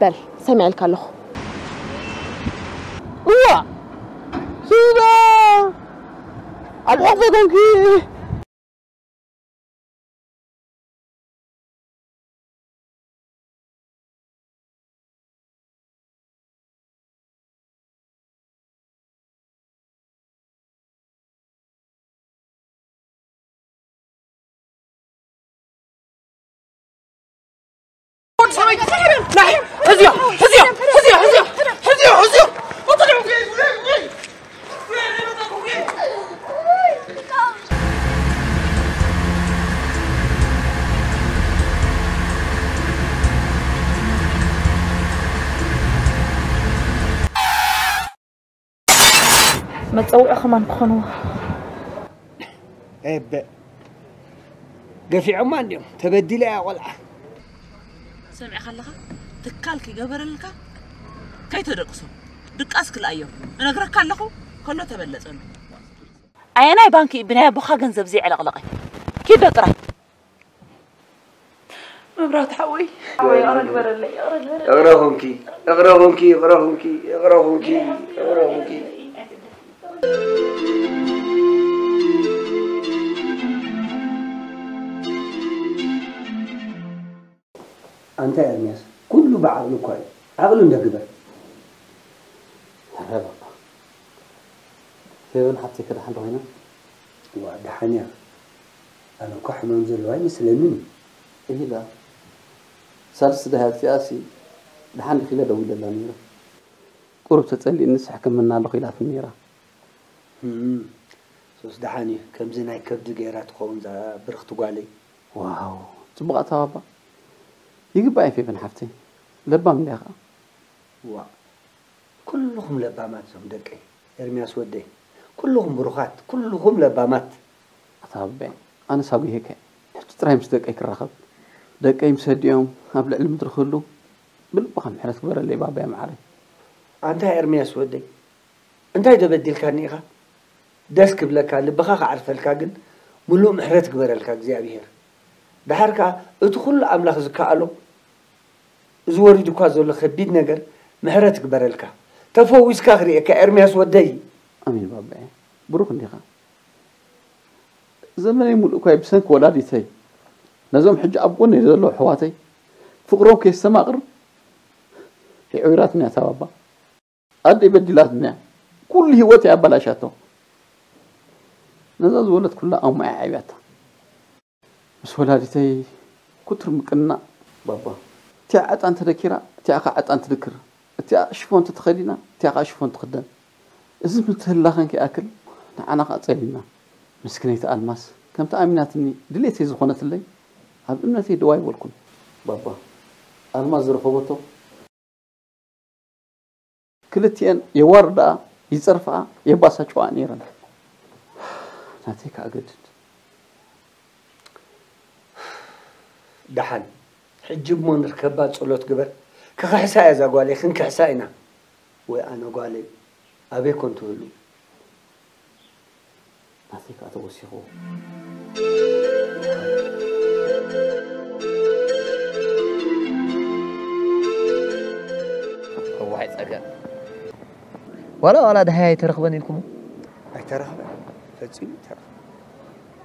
በል፣ ሰሚዐልካ ኣለኹ። እዋ፣ ሱዛ፣ ኣብ ሕቕፈ ኮንኪ። መጸውዒ ከማን ክኾንዎ። ኤበ፣ ገፊዖማ እንዲዮም። ተበዲለ እያ ቆልዓ። ሰሚዕካ ኣለኻ? ትካል ክገበረልካ ከይተደቅሶ፣ ድቃስ ክልኣዮም እነግረካ ኣለኹ። ከሎ ተበለጸሉ። ኣየናይ ባንክ እዩ ብናይ ኣቦኻ ገንዘብ ዘየዕለቕለቐ? ኪዶ ጥራይ። መብራት ሓወይ፣ ሓወይ፣ ይቕረ ግበረለይ፣ ይቕረ ግበረለይ። ይቕረ ኹንኪ፣ ይቕረ ኹንኪ፣ ይቕረ ኹንኪ፣ ይቕረ ኹንኪ፣ ይቕረ ኹንኪ። ኣንታ ኤርምያስ፣ ኩሉ ብዓቕሊ እኳ እዩ። ዓቕሊ እንዶ ግበር። ኧረ በቃ። ፌቨን ሓፍተይ ከ ደሓን ዶ ኮይና? ዋ፣ ደሓን እያ። ኣነ እኳ ሕማም ዘለዋ ኣይመስለንን እዩ። እሂ ደኣ። ሳልስቲ ደሃያ እቲኣሲ ደሓን ዲኺ ኢለ ደዊለላ ነይረ። ቁሩብ ተጸሊእንስ ሕክምና ኣለኹ ኢላትኒ ነይራ። እም፣ ሶስ ደሓን እዩ። ከምዚ ናይ ከብዲ ገይራ ትኸውን እዛ ብርኽቲ ጓለይ። ዋው፣ ጽቡቕ ኣተባባ። ይግባእ እዩ ፌቨን ሓፍተይ። ለባም እንድያ ኸኣ። ዋእ፣ ኩልኹም ለባማት እዞም ደቀይ። ኤርምያስ ወደይ፣ ኩልኹም ብሩኻት፣ ኩልኹም ለባማት። ኣታ ኣቦይ፣ ኣነስ ኣጉሂየካ እየ። ሕጂ ጥራይ ምስ ደቀይ ክራኸብ። ደቀይ ምስ ኣዲኦም ኣብ ልዕሊ ምድሪ ክህሉ ብልብኻ ምሕረት ግበረለይ ባባየ መዓረይ። ኣንታ ኤርምያስ ወደይ፣ እንታይ ዶ በዲልካኒ ኢኻ? ደስ ክብለካ፣ ልብኻ ክዓርፈልካ ግን ምሉእ ምሕረት ግበረልካ እግዚኣብሄር። ደሓር ከኣ እቲ ኩሉ ኣምላኽ ዝከኣሎ፣ እዚ ወሪዱካ ዘሎ ከቢድ ነገር ምሕረት ይግበረልካ። ተፈዊስካ ክርእየካ ኤርምያስ ወደይ። ኣሜን ባባየ፣ ብሩኽ እንዲኻ። ዘመነይ ሙሉእ እኳ ብሰንኪ ወላዲተይ ነዞም ሕጂ ኣብ ጎነይ ዘለዉ ኣሕዋተይ ፍቕሮም ከየስተማቕር ዒቑይራትኒ እያ እታ ባባ። ኣደይ በዲላትና እያ። ኩሉ ህይወት እያ ኣበላሻቶ። ነዛ ዝወለድኩላ ኣሙያ እያ ዓብያታ። ምስ ወላዲተይ ኩቱር ምቅንናእ። ባባ። እቲኣ ዕጣን ተደኪራ፣ እቲኣ ኸዓ ዕጣን ትድክር። እቲኣ ሽፎን ተተኸዲና፣ እቲኣ ኸዓ ሽፎን ትኽደን። እዚ ምትህልላኸን ከይኣክል ንዓና ኸዓ ጸሊልና። ምስክነይቲ ኣልማዝ፣ ከምቲ ኣሚናትኒ ድሌተይ ዝኾነትለይ፣ ኣብ እምነተይ ደው ኣይበልኩን። ባባ። ኣልማዝ ዝረኸበቶ ክልቲኤን የዋርድኣ፣ ይጸርፍኣ፣ የባሳጭዋ ነይረን። ናተይ ከኣ ገድድ። ደሓን፣ ሕጂ እሞ ንርከባ ጸሎት ግበር። ክኽሕሳ እያ እዛ ጓለይ፣ ክንክሕሳ ኢና። ወይ ኣነ ጓለይ፣ ኣበይ ኮን ትህሉ? ናተይ ከኣ ተወሲኽዎ። እዋይ ጸገም። ዋላ፣ ዋላ ደሃይ ኣይተረኽበን ኢልኩሞ? ኣይተረኽበን። ፈጺሙ ኣይተረኽበን።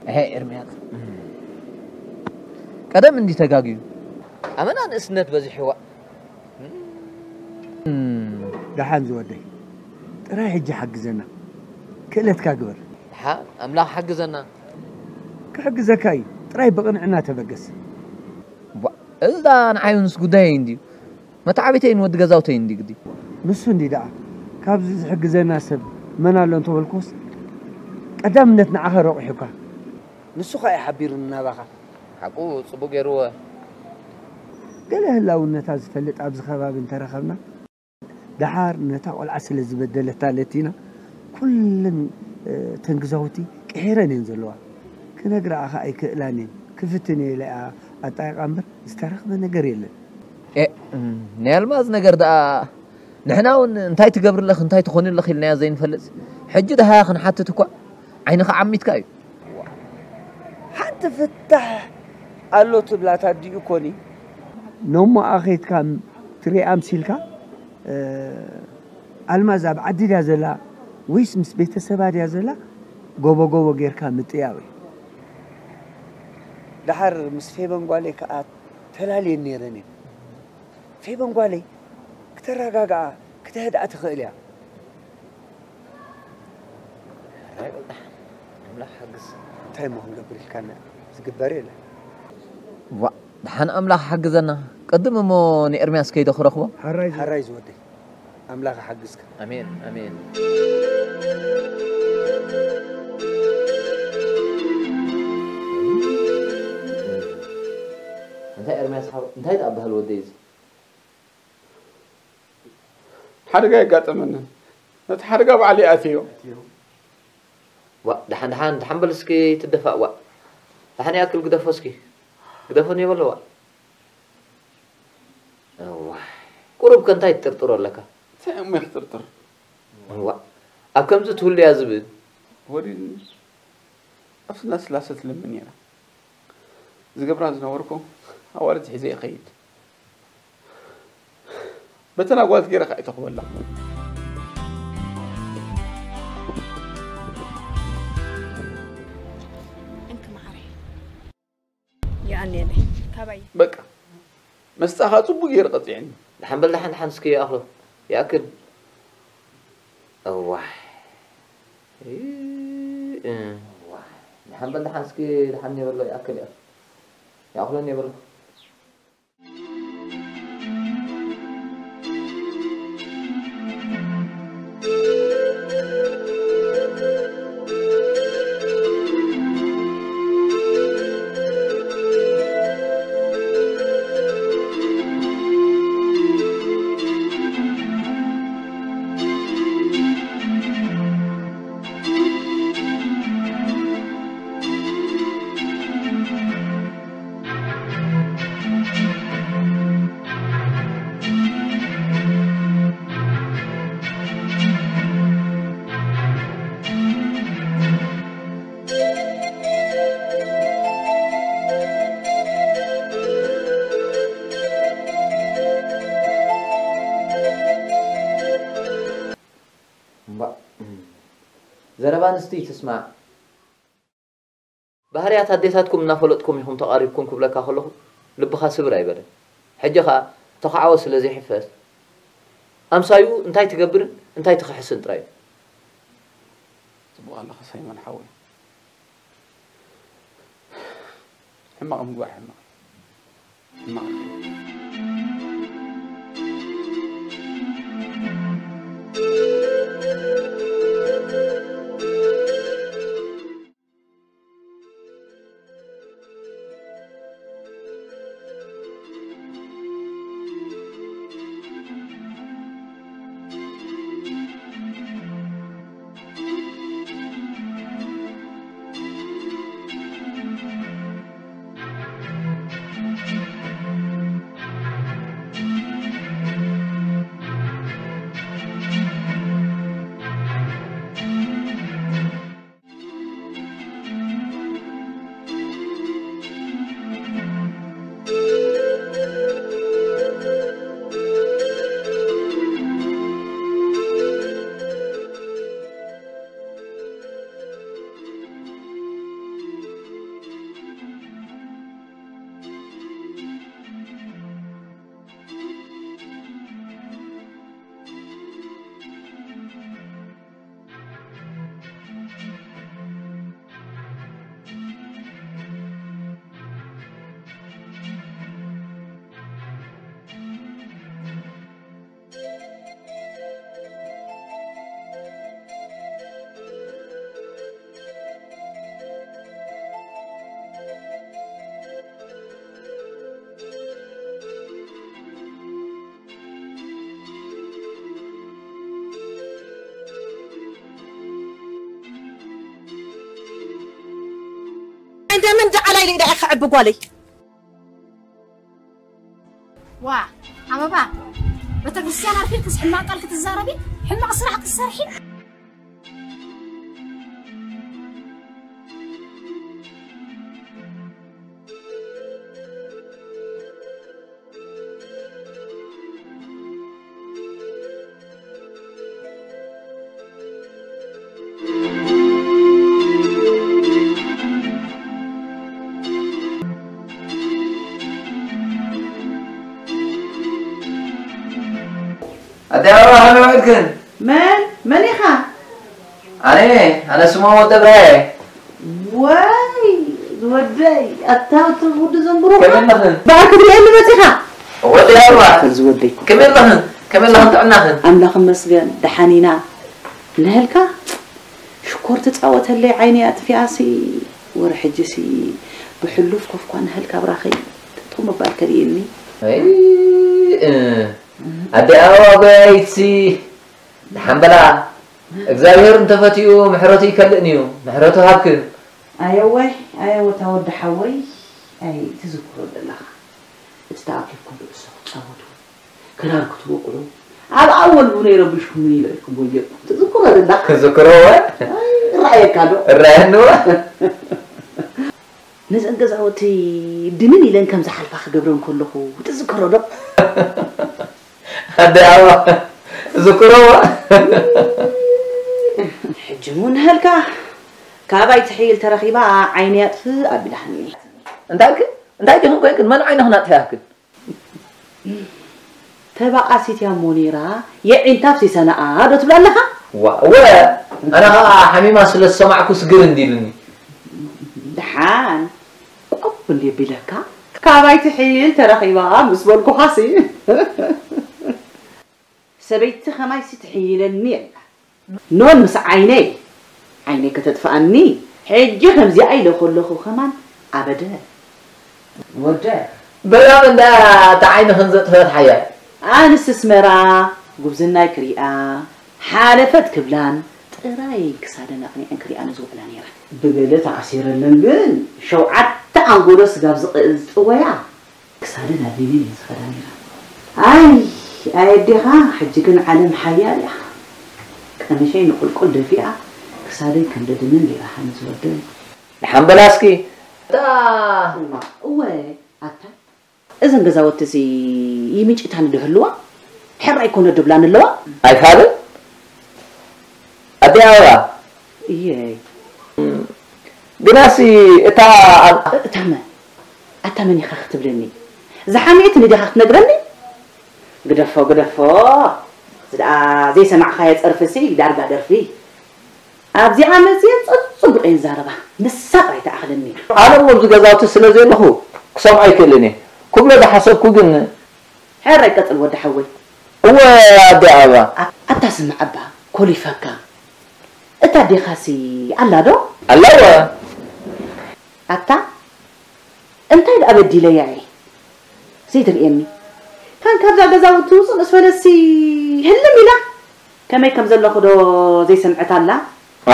እሄ፣ ኤርምያስ። ቀደም እንዲ ተጋግዩ። ኣመና ንእስነት በዚሕዋ። እም። ደሓን ዝወደይ። ጥራይ ሕጂ ሓግዘና። ክእለትካ ግበር። ደሓን ኣምላኽ ሓግዘና። ክሕግዘካ እዩ። ጥራይ ብቕንዕና ተበገስ። ቧ፣ እዚ ደኣ ንዓይ ምስ ጉዳየይ እንድዩ። መተዓቢተይን ወዲ ገዛውተይን እንድዩ ግዲ። ንሱ እንዲ ደኣ። ካብዚ ዝሕግዘና ሰብ መን ኣሎ እንተበልኩስ፣ ቀዳምነት ንዓኻ ረቑሑካ። ንሱ ኸኣ እዩ ሓቢሩኒ ናባኻ። ሓቁ ጽቡቕ ገይርዎ። ገለ ህላውነታ ዝፈልጥ ኣብዚ ከባቢ እንተረኸብና፣ ደሓር ነታ ቆልዓ ስለ ዝበደለታ ለቲና፣ ኩለን፣ እ፣ ተን ግዛውቲ ቅሒረን እየን ዘለዋ። ክነግርኣ ኸኣ ኣይክእላን እየን። ክፍትን እየ ኢለ እያ ኣጣይቓ እምበር ዝተረኽበ ነገር የለን። ኤ፣ እም፣ ናይ ኣልማዝ ነገር ደኣ ንሕና እውን እንታይ ትገብርለኽ፣ እንታይ ትኾንለኽ ኢልናያ ዘይንፈልጥ። ሕጂ ደሃያ ክንሓትት እኳ ዓይንኻ ዓሚትካ እዩ። ሓንቲ ፍታሕ ኣሎ ትብላ ታዲኡ ኮኒ? ኖሞ ኣኼትካ ትሪኣ ኣምሲልካ፣ እ፣ ኣልማዝ ኣብ ዓዲ ድያ ዘላ ወይስ ምስ ቤተሰባ ድያ ዘላ? ጎቦ ጎቦ ጌርካ ምጥያው እዩ። ደሓር ምስ ፌበን ጓለይ ከኣ ተላልየን ነይረን እየን። ፌበን ጓለይ ክተረጋግኣ፣ ክተህድኣ ትኽእል እያ። ኣይ፣ ኣምላኽ ሓግዝ። እንታይ እሞ ክንገብር ኢልካና? ዝግበር የለን። ዋ፣ ደሓን ኣምላኽ ሓግዘና። ቅድም እሞ ንኤርምያስ ከይደ ክረኽቦ። ሓራይ ዝወደይ። ኣምላኽ ሓግዝካ። ኣሜን፣ ኣሜን። እንታይ ኤርምያስ ሓው፣ እንታይ ደኣ በሃል ወደይ እዚ? ሓደጋ የጋጠመኒ። ነቲ ሓደጋ ባዕለይ ኣትዮ። ዋ፣ ደሓን፣ ደሓን፣ ደሓን በል እስኪ ትደፋእ። ዋ፣ ደሓን ይኣክል ግደፎ እስኪ። ግደፎ እኒኦ በሎ። ዋ፣ እዋ፣ ቁሩብ ከ እንታይ ትጥርጥሮ ኣለካ? እንታይ እሞ ክጥርጥር? ዋ፣ ኣብ ከምዚ ትህሉ እያ ዝብል። ወዲን ኣብ ስላስላሰ ትልምን ነይራ። ዝገብራ ዝነበርኩ ኣዋልድ ሒዘ ይኸይድ። በተን ኣጓልት ገይረ ከዓ ይተኽበላ። እንክ መዓረይ። የቐንየለይ። ካባይ። በቃ መስጣኻ ጽቡቅ ገይሩ ቀጺዕኒ። ደሓን በል ደሓን ደሓን እስኪ ይኣኽሎ ይኣክል። እዋይ። እ፣ እ። እዋይ። ደሓን በል ደሓን እስኪ ደሓን የበሎ ይኣክል ይኣክል። ይኣኽሎ የበሎ። እምባእ፣ ዘረባ ኣንስቲ ትስማዕ። ባህርያት ኣዴታትኩም እናፈለጥኩም ኢኹም ተቓሪብኩም ክብለካ ከለኹ ልብኻ ስብር ኣይበለን። ሕጂ ኸኣ ተኻዕወ ስለ ዘይሕፈስ ኣምሳይኡ እንታይ ትገብርን እንታይ ትኽሕስን ጥራይ እዩ። ጽቡቕ ኣለኻ ሳይሞን ሓወይ። ሕማቕ ምግባር ሕማቕ እዩ። ሕማቕ እዩ። እንደምን ጀዓላይ ልኢዳ ኢኻ ዕቢ ጓለይ። ዋ ኣበባ፣ ቤተክርስትያን ኣርፊድክስ ሕማቕ ቃል ክትዛረቢ፣ ሕማቕ ስራሕ ክትሰርሒ። ኣደይ ኣበባ ከመይ ውዒልክን? መን? መን ኢኻ? ኣነ፣ ኣነ ስምኦን ወዲ እብራሂም እየ። ወይ ዝወደይ፣ ኣታ እቲ ወዲ ዘንብሮ ከመይ ኣለኽን? በዓል ክትሪኤኒ መፂኻ? ወዲ ኣበባ፣ ዝወደይ፣ ከመይ ኣለኽን? ከመይ ኣለኽን ጥዕናኽን? ኣምላኽ ይመስገን ደሓን ኢና። ንህልካ ሽኮር ትጻወተለይ ዓይነይ ኣጥፊኣሲ፣ ወረ ሕጂሲ ብሕሉፍ ኮፍኳ ንህልካ ብራኸይ ጠጠው ምባል ከሊእኒ። ኣይ፣ እ፣ ኣደይ ኣበባ ጎያይትሲ፣ ደሓን በላ። እግዚኣብሔር እንተፈቲኡ ምሕረቱ ይከልእን እዩ። ምሕረቱ ሃብክን። ኣየወ ኣየወ እታ ወዲ ሓወይ፣ ኣይ ትዝክሮ ዘለኻ፣ እቲ ተኣኪብኩም ኩዕሶ ክትጻወቱ፣ ክራር ክትወቕዑ፣ ኣብ ኣወል እውን ይረብሽኩም ኢለ ኢልኩም ወየኩም ትዝክሮ ዘለኻ። ክዝክሮ እወ። ኣይ ይረኣየካ ዶ? እረኣየኒ እወ። ነዘን ገዛውቲ ድንን ኢለን ከም ዝሓልፋ ክገብረን ከለኹ ትዝክሮ ዶ? ኣደይ ኣበባ ዝክሮ። ሕጂ እውን ንሃልካ ካባይ ትሕይል ተረኺባ ዓይነይ ኣጥፍእ ኣቢላትኒ። እንታይ ኢልክን? እንታይ ዲኽን ኮይንክን? መን ዓይንኽን ኣጥፊኣክን? ተባኣሲት እያ እሞ ነይራ የዒንታ ኣፍሲሰናኣ ዶ ትብላ ኣለኻ? ዋእ እወ፣ ኣነ ኸኣ ሓሚማ ስለ ዝሰማዕኩስ ግር እንዲሉኒ። ደሓን ቆብ እንድየ ቢለካ ካባይ ትሕይል ተረኺባ ምስ በልኩኻሲ። ሰበይቲ ኸማይሲ ትሕይለኒ የላ። ኖን ምስ ዓይነይ ዓይነይ ከተጥፍኣኒ። ሕጂ ኸምዚኣ ኢለ ኸለኹ ኸማን ኣበደ ወደ። በላ መን ደኣ እታ ዓይንኽን ዘጥፈአት ሓያል? ኣንስ ኣስመራ ጉብዝናይ ክሪኣ ሓለፈት ክብላን ጥራይ ክሳደን ኣቕኒዐን ክሪኣኒ ዝውዕላ ነይረን። ብገለ ተኣሲረለን ግን ሸውዓተ ኣንጎሎ ስጋብ ዝጥወያ ክሳደን ኣድኒነን እየን ዝኸዳ ነይረን። ኣይ ኣይ ኣዴኻ ሕጂ ግን ዓለም ሓያል እያ። ቀምሸይ ንቑልቁል ደፊኣ ክሳደይ ከም ደድንን ገይራኻኒ ዝወደይ። ደሓን በላ እስኪ። እታ እዋ እወ ኣታ እዘን ገዛውቲ እዚ ይምንጭታኒ ዶ ህልዋ? ሕራይ ኮነ ድብላኒ ኣለዋ? ኣይፋልን ኣደይ ኣበባ። እየይ። ግናሲ እታ ኣብ- እታ መን? ኣታ መን ኢኻ ክትብለኒ? ዝሓመየትኒ ዲኻ ክትነግረኒ? ግደፎ ግደፎ። እዚ ደኣ ዘይሰማዕኻዮ ጸርፊሲ ዳርጋ ደርፊ። ኣብዚኣ መፅየን ፀፅቡቀ ይዛረባ ንሳ ጥራይ ትኣኽለኒ እያ። ኣነ እሞ ኣብዚ ገዛውቲ ስለ ዘለኹ ክሰምዖ ኣይክእልን እየ ክብሎ ዝሓሰብኩ ግን። ሕራይ ቀፅል ወዲ ሓወይ። እወ ኣደ ኣበባ። ኣታ ስማዕ እባ ኮሊፈካ እታ ኣዴኻሲ ኣላ ዶ? ኣላ እወ። ኣታ እንታይ ደኣ በዲለያ እየ ዘይትርእየኒ? ካን ካብዛ ገዛ እውን ትውፅእ ምስ በለሲ ህልም ኢላ ከመይ ከም ዘለኹ ዶ ዘይሰምዐት ኣላ?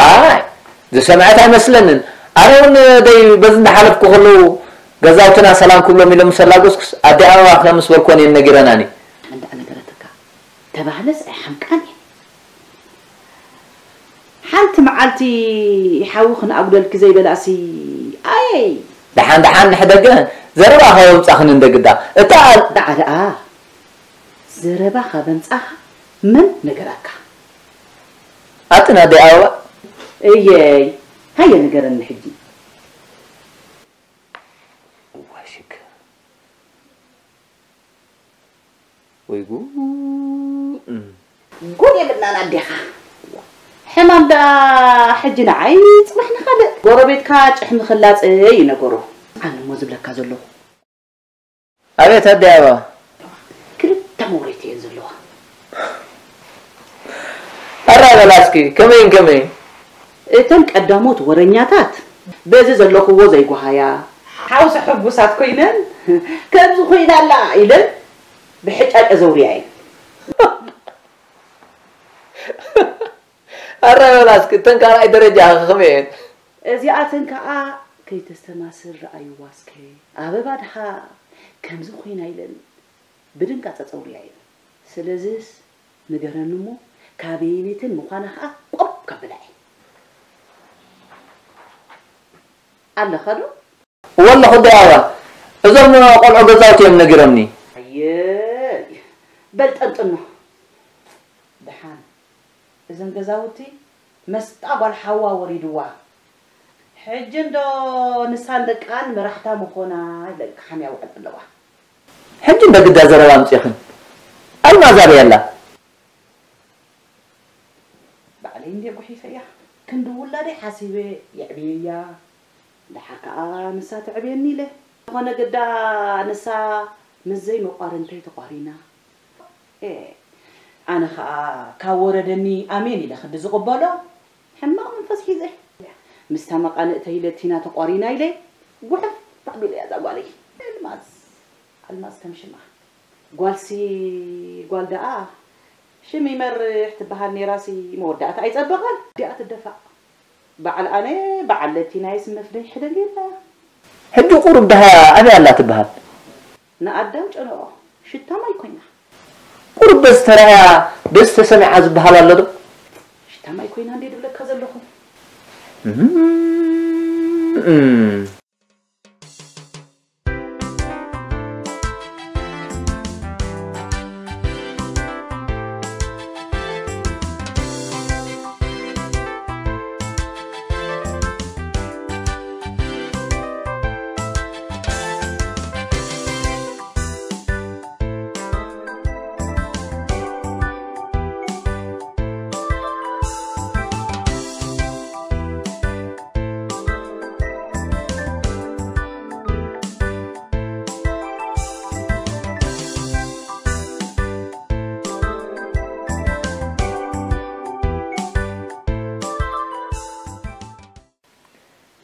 ኣይ ዝሰምዐት ኣይመስለንን። ኣነ እውን ደይ በዚ እንዳሓለፍኩ ከለዉ ገዛውትና ሰላም ክብሎም ኢለ ምስ ኣላገስኩስ ኣደ ኣበባ ከ ምስ በልኮን እየን ነጊረናኒ። ሓንዳ ነገረትካ ተባህለስ ኣይሓምቃን እየ። ሓንቲ መዓልቲ ሓዊ ክነኣጉደልኪ ዘይበላሲ ኣየይ። ደሓን ደሓን ንሕደገ ዘረባ ካብ ኣምጻኽኒ እንደ ግዳ እታ ደዓ ደኣ ዘረባ ካብ ኣምጻኻ መን ነገረካ? ኣቲ ናደይ ኣበባ። እየይ ሃየ ንገረኒ ሕጂ። እዋይ ሽግር ወይ ጉድ። ጉድ የብልናን ኣዴኻ። ሕማም ደኣ ሕጂ ንዓይ ጽባሕ ንኻልእ ጎረቤትካ ጭሕሚ ክላጸ እዩ ነገሩ። ኣነ እሞ ዝብለካ ዘለኹ። ኣቤት ኣደይ ኣበባ። ክልተ መውረይቲ እየን ዘለዋ። ኣረ በላ እስኪ ከመይን ከመይን? እተን ቀዳሞት ወረኛታት በዚ ዘለኽዎ ዘይጓሃያ ሓውሲ ሕጉሳት ኮይነን ከምዚ ኮይና ኣላ ኢለን ብሕጫጨ ዘውርያ እየን። ኣረ በላ እስኪ እተን ካልኣይ ደረጃ ከ ከመይ እየን? እዚኣተን ከኣ ከይተስተማስል ረኣይዋ እስከ ኣበባ ድኻ ከምዚ ኮይና ኢለን ብድንጋጸ ጸውርያ እየን። ስለዝስ ንገረኒ እሞ ካበየነይተን ምዃና ከኣ ቆብ ከብላ እየ። ኣለኻ ዶ? እወ ኣለኹ ኣደይ ኣበባ፣ እዞም ቆልዑ ገዛውቲ እዮም ነጊሮምኒ። ኣየይ በል ጠንጥኖ። ደሓን እዘን ገዛውቲ መስጣ ጓል ሓዋ ወሪድዋ። ሕጂ እንዶ ንሳን ደቃን መራሕታ ምኾና ኢለን ክሓምያ ውዕል ኣለዋ። ሕጂ እንዶ ግዳ ዘረባ ኣምጺእኽን። ኣልማዝ ኣበይ ኣላ? እንዴ ጉሒፈያ ክንዲ ውላደይ ሓሲበ የዕብየያ። ደሓር ከኣ ንሳ ተዕብየኒ ኢለ። ዝኾነ ግዳ ንሳ ምስ ዘይመቋርንተይ ተቋሪና። ኤ፣ ኣነ ኸኣ ካብ ወረደኒ ኣሜን ኢለ ክንዲ ዝቕበሎ ሕማቕ መንፈስ ሒዘ። ምስታ መቓንእተይ ኢለ ቲና ተቋሪና ኢለ ጉሕፍ ኣቢለያ እዛ ጓለይ። ኣልማዝ፣ ኣልማዝ ከም ሽማ። ጓልሲ ጓል ደኣ ሽም ይመርሕ ትበሃል ነይራሲ መወዳእታ ኣይጸበቐን። ዲኣ ትደፋእ። በዓል ኣነ በዓል ለቲናይስ መፍደይ ሕደግ የላ። ሕጂ ቁሩብ ደሃያ ኣበይ ኣላ ትበሃል? ንኣዳም ጨነቆ ሽታ ማይ ኮይና። ቁሩብ በዚ ተራእያ በዚ ተሰሚዓ ዝበሃል ኣሎ ዶ? ሽታ ማይ ኮይና እንዴ ድብለካ ዘለኹ? እም፣ እም።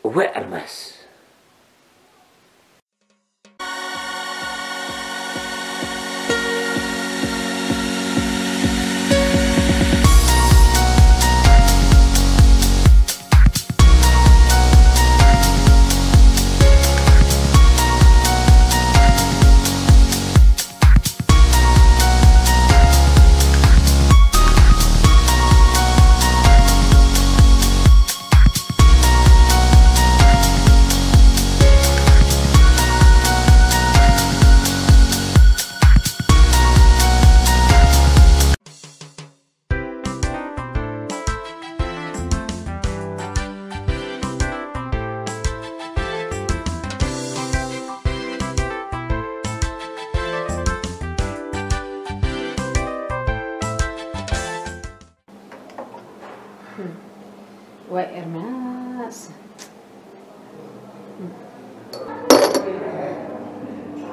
እወ፣ ኣልማዝ። ወይ ኤርምያስ፣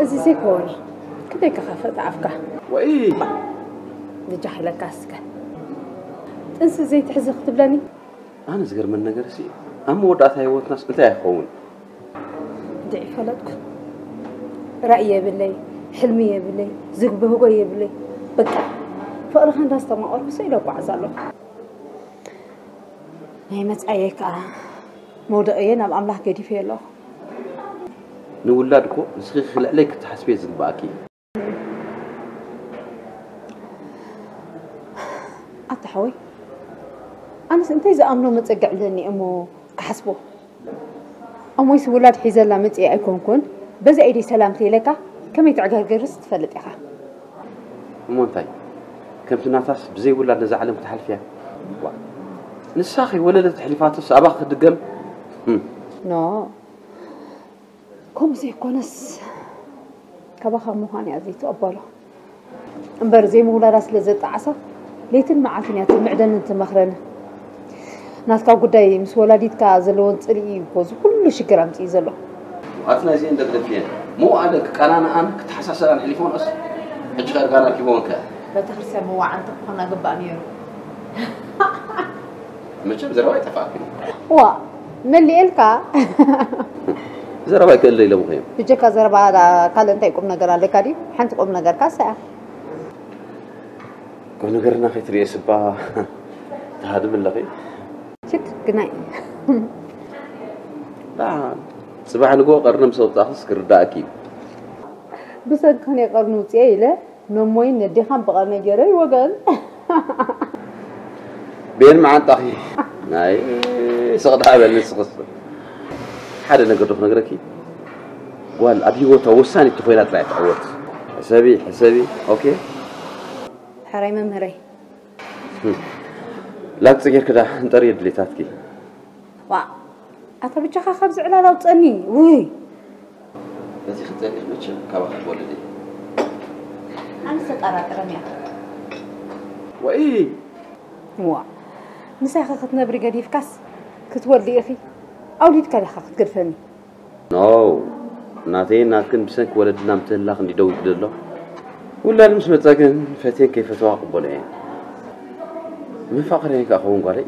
እዚ ዘይኮን ክንደይ ክኸፍእ ተኣፍካ። ወይ ብጃ ኢለካ እስከ ጥንሲ ዘይትሕዚ ክትብለኒ? ኣነ ዝገርመን ነገር ሲ ኣብ መወዳእታ ህይወትናስ እንታይ ይኸውን? እንድዒ ፈለጥኩ። ራእይ የብለይ፣ ሕልሚ የብለይ፣ ዝብህጎ የብለይ። በቃ ፍቕርኻ እንዳስተማቐርኩ ስኢለ እጓዓዝ ኣለኹ። ናይ መጻኢየይ ከኣ መውደቕየ ናብ ኣምላኽ ገዲፈዮ ኣለኹ። ንውላድ እኮ ንስኺ ክልዕለይ ክትሓስብዮ ዝግብኣኪ። ኣታ ሓወይ፣ ኣነስ እንታይ ዝኣምኖ መጸግዕ ኣለኒ እሞ ክሓስቦ? እሞይስ ውላድ ሒዘላ መጽኤ ኣይኮንኩን፣ በዚ ኢደይ ሰላምተ ኢለካ ከመይ ትዕገርገርስ ትፈልጥ ኢኻ። እሞ እንታይ? ከምቲ ናታስ ብዘይ ውላድ ነዛ ዓለም ክትሓልፍ እያ? ዋ፣ ንሳ ከይወለደት ኣሕሊፋቶስ ኣባኺ ክትድገም? ህም። ኖ፣ ከምኡ ዘይኮነስ ካባኻ ምዃን እያ ዘይትቕበሎ። እምበር ዘይምውላዳ ስለ ዘጣዓሳ ለይትን መዓልትን እያ ትምዕደንን ትመኽረንን። ናትካ ጉዳይ ምስ ወላዲትካ ዘለወን ጽልኢ እዩ እኮ እዚ ኩሉ ሽግር ኣምጺኡ ዘሎ። ኣቲ ናይዚአን ደብደብ እየን። መውዓለ ክቃናንኣን ክተሓሳሰራን ሕሊፎንኦስ ሕጂ ከ እርጋን ኣርኪቦን ከ? ቤተክርስትያን መዋዕንቲ ክኾና ግባእ ነይሩ። መቸም ዘረባ ኣይጠፋእክን። ዋ፣ መሊኤልካ። ዘረባ ይክእል ኢሎም እዮም። ብጀካ ዘረባ ካልእ እንታይ ቁም ነገር ኣለካ ድዩ? ሓንቲ ቁም ነገር ካሳ እያ። ቁም ነገርና ከይትርእየ ስባ ትሃድም ኣለኺ። ችክ ግናይ። ዳ፣ ጽባሕ ንግሆ ቀርኒ ምስ ኣውጻእኽስ ክርዳእኪ እዩ። ብሰንክን የቀርኒ ውጽኤ ኢለ ነሞይን ነዴኻን ብቐርኒ ገይረ ይወገን። ቤን መዓንጣኺ። ናይ ስቕ ደኣ በል ንስኽስ። ሓደ ነገር ዶ ክነግረኪ? ጓል ኣብ ህይወታ ወሳኒት ተኾይና ጥራይ ትዕወት። ሕሰቢ፣ ሕሰቢ። ኦኬ? ሕራይ መምህረይ። ላግጺ ጌርኪ ዳ እንጠርየ ድሌታትኪ። ዋ፣ ኣታ ብቻኻ ካብዚ ዕላል ኣውጸኒ። ውይ። በዚ ክትጸንሕ መቸም ካባኻ ክወልድ እየ። ኣነስ ተጠራጥረን እያ። ወይ! ዋ፣ ምሳይ ኸ ክትነብሪ ገዲፍካስ ክትወልዲ ኢኺ? ኣውሊድካ ዲኻ ክትገድፈኒ? ኖ፣ ናተይን ናትክን ብሰንኪ ወለድና ምትህልላኽ እንዲ ደው ይብል ዘሎ። ውላድ ምስ መጸ ግን ፈትየን ከይፈተዋ ቅበሎ እየ። መፋቕረየን ከኣ ኸውን ጓለይ።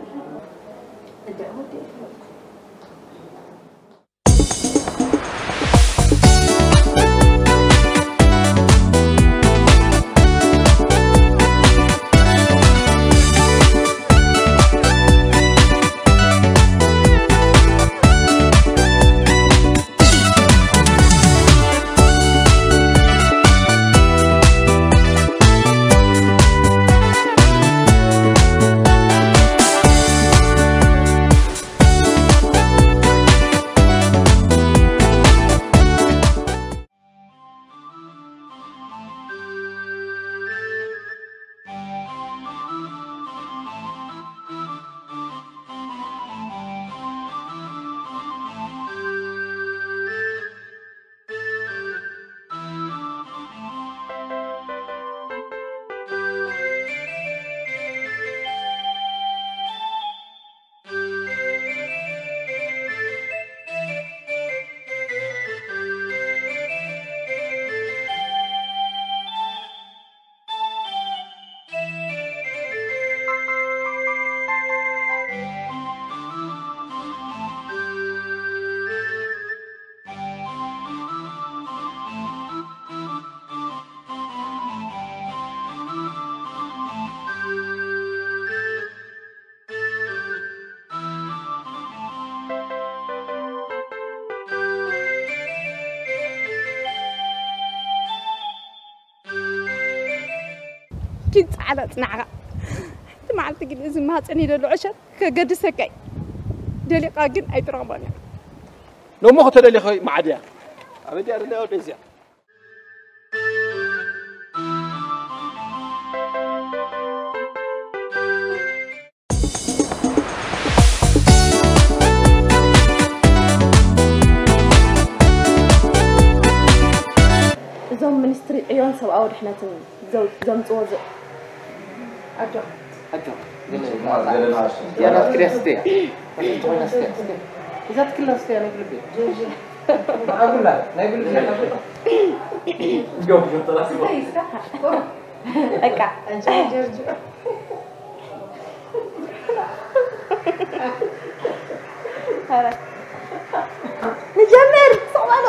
ኪድ ጻዕዳ ጽናዕካ። ሓንቲ መዓልቲ ግን እዚ ማህጸን ይደሎ ዕሸል ከገድሰካ እዩ። ደሊኻ ግን ኣይትረኽቦን ኢኻ። ሎሚ ከተደሊኸ መዓድያ። ኣበይ ድያ ደለያ ወደዚያ? እዞም ሚኒስትሪ ዕዮን ሰብኣዊ ድሕነትን ዘው-፣ ዘምጽዎ ዘ-፣ ኣጆኻ። ኣጆኻ። ግን እዚኣ ናትኪ ድያ ስትያ? ናትኪ ኮይና ስትያ፣ ስትያ። እዛ ትክላ ስትያ ናይ ብልቢ። ኣጉላ፣ ናይ ብልቢ። በቃ። ጀርጅ። ኧረ። ንጀምር፣ ስቕ በሉ።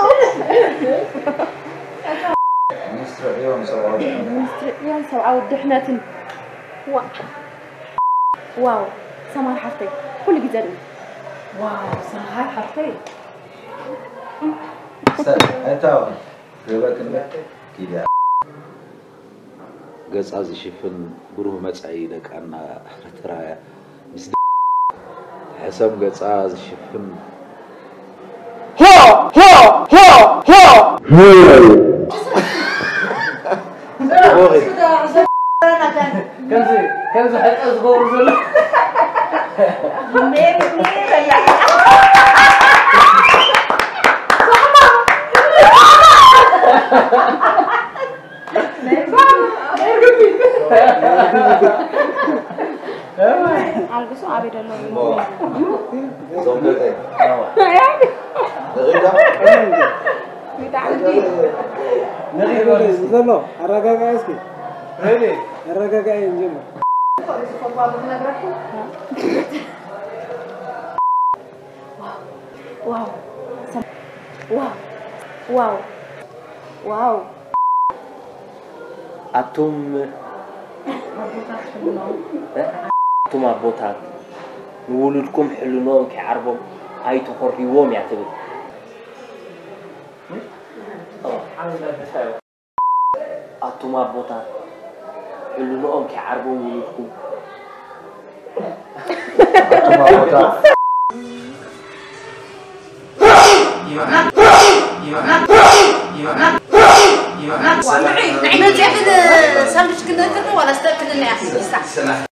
ሚኒስትሪ ዕዮን ሰብኣዊ ድሕነትን። ሚኒስትሪ ዕዮን ሰብኣዊ ድሕነትን። ዋ-፣ ዋው፣ ሰማር ሓፍተይ፣ ኩሉ ግዜ ድም-፣ ዋው፣ ሰማር ሓፍተይ። ሰ-፣ ኣይታወቅን። ክበክን ኪድያ። ገጻ ዝሽፍን ብሩህ መጻኢ ደቃና ኤርትራ እያ። ምስ ደ-፣ ሕሰም ገጻ ዝሽፍን። ሆ! ሆ! ሆ! ሆ! ከምዚ፣ ከምዚ ሕጠ ዝገብሩ ዘሎ። ኣልግሱ ኣበይ ደሎ? እዞም ደቀይ። ንሪዳ። ብጣዕሚ። ንሪዳ። ዘሎ ኣረጋጋኢ እስኪ። ኣረጋጋኢ እንጀምር። ዋው፣ ዋው፣ ዋው፣ ዋው። ኣቱም፣ ኣቱም ኣቦታት፣ ንውሉድኩም ሕልንኦም ከይዓርቦም ኣይተኾርይዎም እያ ትብል። ኣቱም ኣቦታት፣ ሕልንኦም ከይዓርቦም ውሉድኩም። ኣቱም ኣቦታት። ንዓይ መፅያ ግን ሳንዱች ክንእክል ዶ ዋላ ስተእክልና እያ?